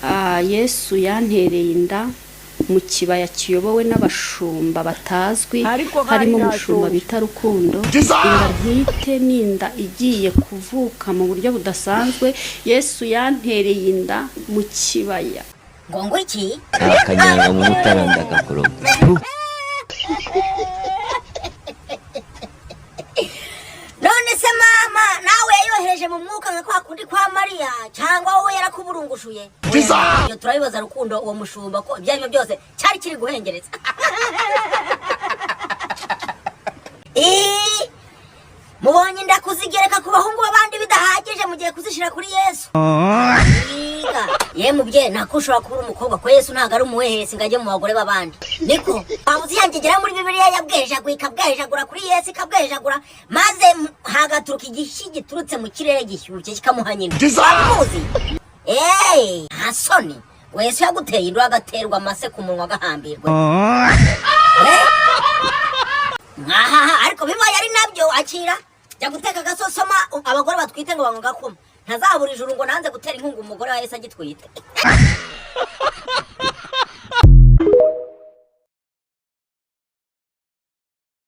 Ah, Yesu yantereye inda mu kibaya kiyobowe n'abashumba batazwi, Ariko hari harimo umushumba ntashonje. bita Rukundo. Inda ntwite ni inda igiye kuvuka mu buryo budasanzwe. Yesu yantereye inda mu kibaya. Ngo iki? Akanyanga mu mutara ndakakoroga. None se mama, nawe yayohereje mu mwuka nka kwa kundi kwa Mariya, cyangwa wowe yarakuburungushuye? Iyo turabibaza Rukundo uwo mushumba, ko ibyo aribyo byose cyari kiri guhengereza. Ii, mubonye inda kuzigereka ku bahungu b'abandi bidahagije, mugiye kuzishyira kuri Yesu. Yiga ye mubyeyi, ntako ushobora kuba uri umukobwa ko Yesu ntabwo ari umuhehesi ngo ajye mu bagore b'abandi. Niko waba uziyangegera muri Bibiliya, yabwejagura ikabwejagura kuri Yesu, ikabwejagura maze hagaturuka igishyi giturutse mu kirere gishyushye kikamuha nyina. Wamuzi eee, nta soni ngo Yesu yaguteye inda, agaterwa amase ku munwa, agahambirwa. Mwahaha, ariko bibaye ari nabyo, akira jya guteka agasosoma. Abagore batwite ngo banywa agakoma, ntazabura ijuru ngo nanze gutera inkunga umugore wa Yesu agitwite.